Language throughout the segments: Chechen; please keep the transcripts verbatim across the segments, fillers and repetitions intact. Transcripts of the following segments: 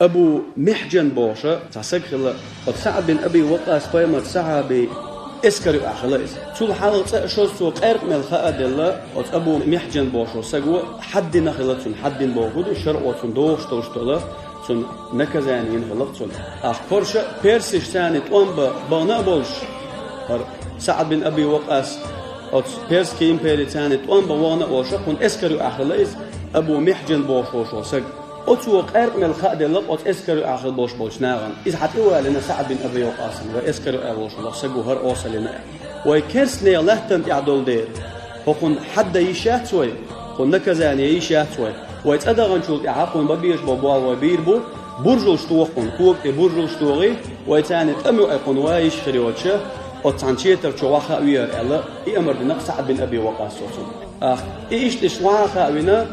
Абу Михьжан бохуш цхьа саг хилла, оцу СаӀд бин Аби Вакъас пайхамаран сахьабийн эскар юкъахь хилла иза. Цул хьалха цкъа а шозза цо къаьркъа мел хаа делла, оцу Абу Михьжан бохучу саго хьаддина хилла цунна, хьаддина бохург ду, шарӀо цунна дохуш долуш долу, цунна наказание йина хилла цунна. ТӀаккха хӀорш а персашца тӀом бан бахана а болуш, хӀара СаӀд бин Аби Вакъас оцу Персийн империца тӀом бан вахана а волуш, кхунна эскар юкъахь хилла иза, Абу Михьжан бохуш волу саг. Оцо къаьркъа мел хаа делла оцу эскар юкъахь хилла болуш болчу нахана. Иза хьан тӀе валийна СаӀд бин Аби Вакъасана, вай эскар юкъахь волуш волу саго хӀара олуш хилла аьлла. Вай керстанех латтана тӀехь долу дела, хӀокхунна хьадда йиш яц вай, кхунна наказание йиш яц вай. Вай цӀа даханчул тӀаьхьа кхунна бан безаш болу болх вай бийр бу, буржалш тоха кхунна, кога тӀе буржалш тохий, вай царна тӀом юкъе кхунна ван йиш хир йоцуш, оцу цхьана четар чу ваха а вехара аьлла, и амар дина СаӀд бин Аби Вакъаса цунна. ТӀаккха и иштта иштта ваха а вина,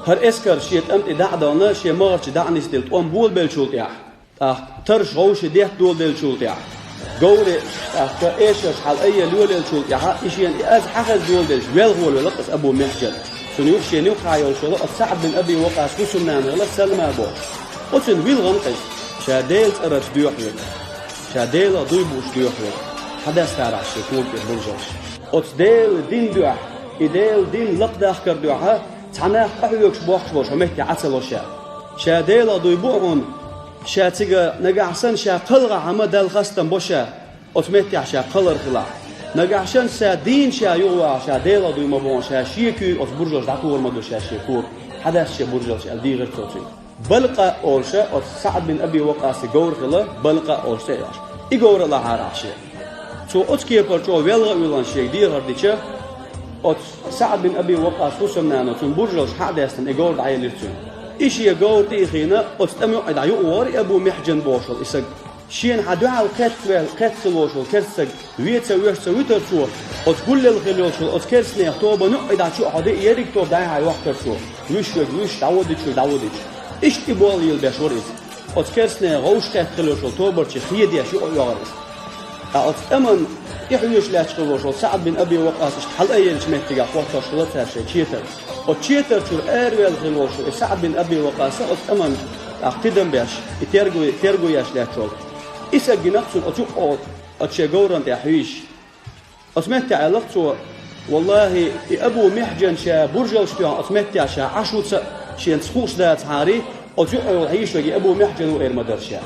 хӀара эскар шен тӀам тӀе дӀа а дахана, шен магӀарчу дӀа а нисделла, тӀом болабеллачул тӀаьхьа, тӀаккха тарраш гӀовший детта доладеллачул тӀаьхьа, говр, тӀаккха эшарш хьала айъелла йолаеллачул тӀаьхьа, и шена и аз хьан хезна доладелча, велха волавелла иза Абу Михьжан. Цунна юха шена юххехь йолуш йолу оцу СаӀд бин Аби Вакъасан хӀусамнана хилла Салма бохуш. Оцунна вилхина иза, ша Делан цӀарца доьху верг, ша Делах дуй бууш доьху верг, хьадастарахь шен кога тӀера буржалш. Оцу Делан дин дуьхьа, и Делан дин лакхадахкар дуьхьа цхьа нах къахьоьгуш бохкуш болуш хӀокху меттехь Ӏа ца ло ша. Ша Делах дуй бу хьуна, ша цига нагахь санна ша кхалхахь ма Далла хастам бо ша, оцу меттехь ша кхалар хилахь. Нагахь санна ша дийна ша юхаваха, ша Делах дуй ма бу хьуна, ша шен куьйга оцу буржалш дӀатухур ма ду ша шен кога, хьадаста шен буржалш аьлла дийхира цо цуьнга. Балкъа олуш оцу СаӀд бин Аби Вакъасе говр хилла, Балкъа олуш цӀе а йолуш. И говр а лахьара ахь шен. Цо оцу кепара чӀогӀа велха а вилхина шега дехар дича, оцу СаӀд бин Аби Вакъасан хӀусамнано цунна буржалш хьа а даьстина, и говр дӀаелира цуьнга. И шен говр тӀе а хиъна, оцу тӀам юкъа дӀа юкъавахара и Абу Михьжан бохуш волу и саг. Шена хьан дуьхьал кхетта вел-, кхетта хила волуш волу керста саг вен ца воьш ца вуьтура цо, оцу гуллел хила йолуш волу оцу керстанех тобанна юкъа дӀа чу а хьо де, ерриг тоба дӀай-хьай йохкара цо, вуьш верг вуьш, дӀаводича верг дӀаводича. Иштта и болх лелабеш вара иза. Оцу керстанех гӀовш кхетта хила йолуш волу тобарчий хедеш юкъа а оьгӀара иза. Ткъа оцу тӀамна тӀе хьоьжуш лаьтташ хила волуш волу СаӀд бин Аби Вакъас иштта хьала а еллачу меттигехь хӀоттош хилла цара шайн четар. Оцу четар чуьра араваьлла хила волуш волу и СаӀд бин Аби Вакъас оцу тӀамна тӀаккха тидам беш, и терго, терго еш лаьтташ волу. И саг гина цунна оцу юкъа, оцу шен говрана тӀехь хьийзаш. Оцу меттехь аьлла цо: «Валлахи, и Абу Михьжан ша буржалш тоьхна оцу меттехь ша Ӏаш ву ца а, шена хууш дацахьара, оцу юкъа йолу хьийзаш верг и Абу Михьжан ву эр ма дара ша.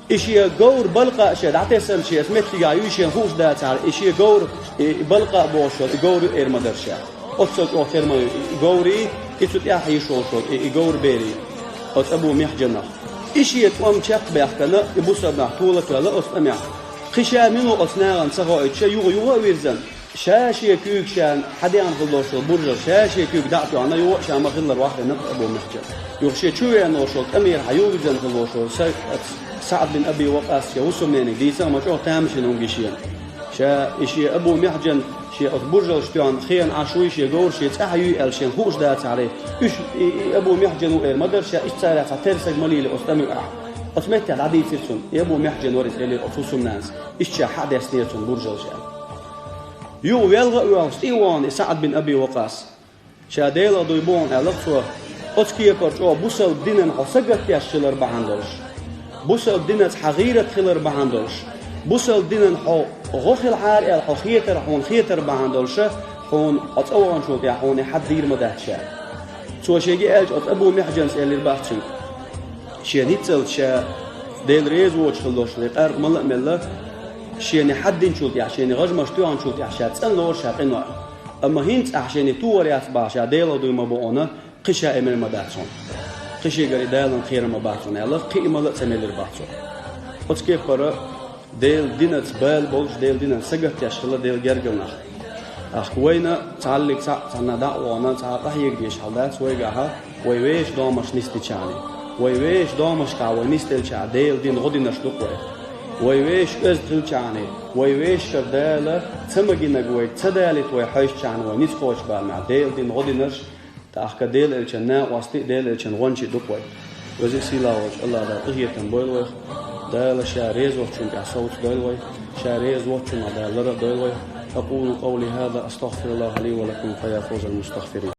И шен говр Балкъа а шен дӀатесна шен оцу меттигехь юй шена хууш дацахьара, и шен говр, и, и Балкъа а бохуш йолу и говр ю эр ма дара ша». Оццул чӀогӀа тера ма ю и говрий, и цу тӀехь хьийзаш волуш волу и, и говр берий, оцу Абу Михьжанах. И шен тӀом чекхбаьхкина, и бусалба нах тола а тоьлла оцу тӀамехь. Кхин ша мила ву оцу нахана ца хоуьйтуш, юха-юха а вирзина, ша шен куьйга ша хьадеана хила долуш долу буржалш ша шен куьйга дӀа а тоьхна, юха а ша ма-хиллара вахана Абу Михьжан. Юха шен чу веана волуш волу тӀамера хьан юха вирзина хила волуш волу Са-, СаӀд бин Аби Вакъас шен хӀусамнениг дийца а ма чӀогӀа тамашийна хӀума гича шена. Ша и шен Абу Михьжан шен оцу буржалш тоьхна хена Ӏаш вуй, шен говр шен цӀахь юй аьлла шена хууш дацахьара, уьш и, и Абу Михьжан ву эр ма дара ша, иштта царах цхьа тера саг ма лели оцу тӀам юкъахь. Оцу меттехь дӀадийцира цунна, и Абу Михьжан вара иза элира оцу хӀусамнанас, иштта ша хьа а даьстинера цунна буржалш аьлла. Юха велха а воьлхуш тӀе а вахана и СаӀд бин Аби Вакъас. Ша Делах дуй бу хьуна аьлла цо, оцу кепара чӀогӀа бусалба динан хьо сагатдеш хилар бахьана долуш, бусалба динаца хьан гӀийрат хилар бахьана долуш, бусалба динан хьо гӀо хилахьара аьлла хьо хетар, хьуна хетар бахьана долуш, хьуна хьо цӀа ваханчул тӀаьхьа хьуна и хьадда дийр ма дац ша. Цо шега аьлча, оцу Абу Михьжанца элира бах цуьнга. Шен ницкъалца ша Дела реза воцуш хила долуш вай къаьркъа мала а мелла, шена хьаддинчул тӀаьхьа, шена гӀажмаш тоьхначул тӀаьхьа ша цӀанлора ша къинош. Амма хӀинца ахь шена тухур яц баха, ша Делах дуй ма бу хьуна, кхин ша и мел ма дац хьуна. Кхин шегара и Далан кхерам ма бац хьуна аьлла, кхин и мала а ца мелира бах цо. Оцу кепара Делан динаца бала болуш, Делан динан сагатдеш хилла Делан гергара нах. ТӀаккха вайна цхьаллиг цхьаъ цхьанна дӀа а вахана, цхьа а къахьега дезаш хьал дац вайгахьа, вай вешан домаш нисдичахьана. Вай вешан домашкахь вай нисделчахьа, Делан дин гӀо динарш ду-кх вай. Вай вешан оьзда хилчахьана, вай вешан шара Дала ца магийнарг вайга ца далийта вай хьаьжчахьана, вай ницкъ кхочу баланехь, Делан дин гӀо динарш, тӀаккха Делан элчан накъостий а, Делан элчан гӀончий а ду-кх вай. Веза а, сийлахь волчу АллахӀ Дала къинхетам бойла вайх. Дала ша реза воцчунна тӀехь совца дойла вай. Ша реза воцчунах Дала лар а дойла вай. أقول قولي هذا أستغفر الله لي ولكم فيا فوز المستغفرين.